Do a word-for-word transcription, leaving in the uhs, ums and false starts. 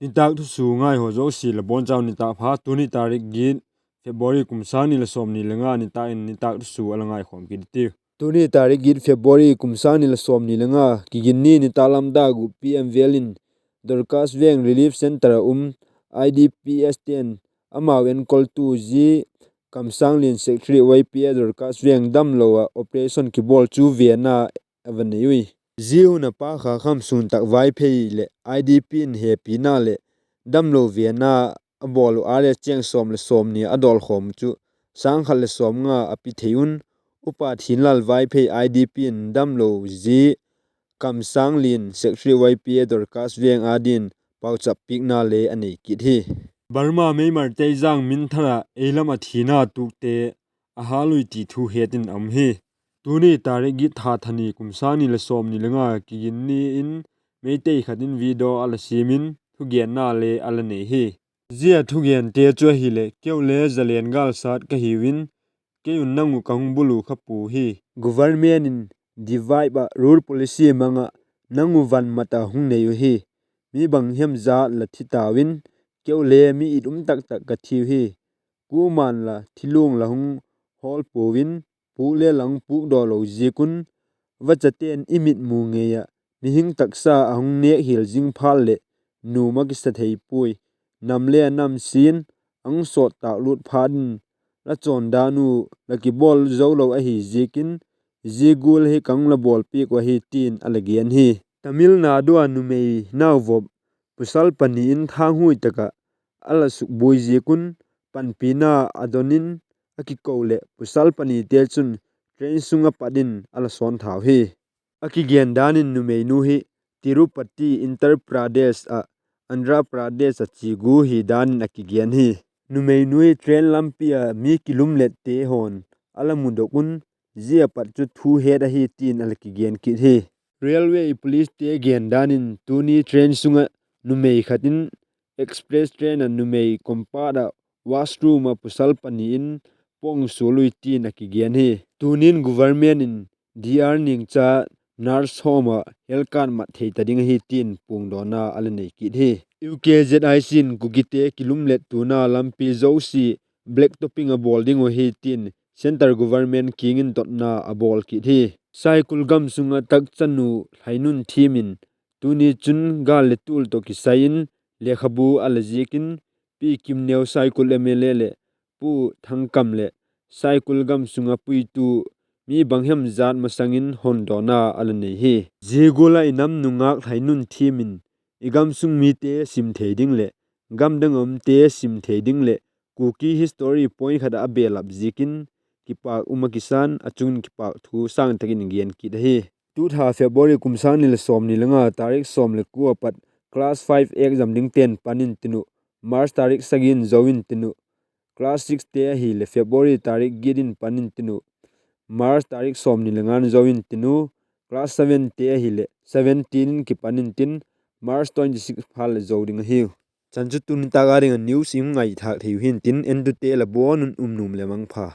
Nitâk thusua ngaihaw zosia la bawn chau nitâk pha. Tuni tarik giat February kum sâng ni leh sawmni le nga nitâk in nitâk thusua a la ngaikhawm kit i tiu. Tuni tarik giat February kum sâng ni leh sawmni le nga Kiginni nitâk lam dâk uh P M vêl in Dorcas Veng Relief Centre ah um I D Ps te'n amau enkoltu zia Kamsanglin Secretary Y P A Dorcas Veng damlo ah operation kibawl chu vena a va nei ui. Zia hun a Pa Khakham sûn tak Vaiphei leh I D P in hepina leh damlo vena a bawl uh R S chêng sawm leh sawmni a dawlkhawm uh chu sâng khat leh sawmnga a pi thei un, Upa Thinlal Vaiphei I D P in damlo zia Kamsanglin Secretary Y P A Dorcas Veng â dingin pauchap piakna le a nei kit hi. Burma Myanmar teizang minthar ah ei lam ah thina tukte a hâl ui ti thu het in a um hi. Tuni tarik giat tha thani kum sâng ni leh sawmni le nga Kiginni in Meitei khat in video a la siam in thugenna le a la nei hi. Zia thugente chu ahileh, keu le zalen gâl sat ka hiu in, kei un nang uh ka hung bulu kha pua hi. Government in divide ah rule policy mang ah nang uh van mat ah hung nei uhi. Mi bang hem zat la thi tau in, keu le mi it um tak tak ka thiu hi. Kuama'n la thiluang la hung hawl puau in, pûk le la hung pûkdaw lo ziak un, vachate'n i mitmu ngei ah mihing taksa a hung nêk hial zing phat leh nuam a kisa thei puai. Nam le a nam sin a hung sawt tâk lût phat in, la chawndan uh la kibawl zo lo ahi ziakin, zia gual hi ka hung la bawlpiak uh ahi, ti'n a la gen hi. Tamil Nadu a numei nauvop pasal pani in thanghui tak ah a la sukbuai ziak un, panpina a don in a kiko leh pasal panite chun train sung ah pat in a la sawn thau hi. A kigen dan in numeinu hi Tirupati, Uttar Pradesh ah Andhra Pradesh ah chia gu hi dan in a kigen hi. Numeinu hi train lampi ah mi kilumlette haw'n a la mudok un, zia pat chu thu het ahi, ti'n a la kigen kit hi. Railway policete gen dan in tuni train sung ah numei khat in express train ah numei compartment ah washroom ah pasal pani in pawng sual ui, ti'n a kigen hi. Tunin government in D R Ningcha Nurse Home ah hel kan mat thei ta ding ahi, ti'n puangdawna a la nei kit hi. U K Z I C in Kukite kilumlettuana lampi zosia black topping a bawl ding uh ahi, ti'n centre government kiang in dotna a bawl kit hi. Saikul gam sung ah takchanu Hlainun Thiam in tuni chun gâl leh tual tawh kisai in lekhabu a la ziak in, Pi Kimneu Saikul M L A leh Pu Thangkam leh Saikul gam sung ah puitu mi bang hem zat masang in hondawna a la nei hi. Zia gual ah i nam nungak Hlainun Thiam in i gam sung mite sim thei ding leh gam dang a umte sim thei ding leh Kuki history point khat ah a belap ziakin kipâk um a kisa'n a chung in kipâk thu sâng tak in gen kit ahi. Tu tha February kum sâng ni leh sawmni le nga tarik sawm leh kua pat class five exam dingte'n pan intin uh, March tarik sagi in zo intin uh. Class sixte ahileh February tarik giat in pan intin uh, March tarik sawmni le nga'n zo intin uh. Class sevente ahileh seventeen in kipan intin, March twenty six phat leh zo ding ahiu. Chan chu tu nitâk a ding a news i hung ngaithâk thei uh hintin, entute la bawn un um nuam leh mangpha.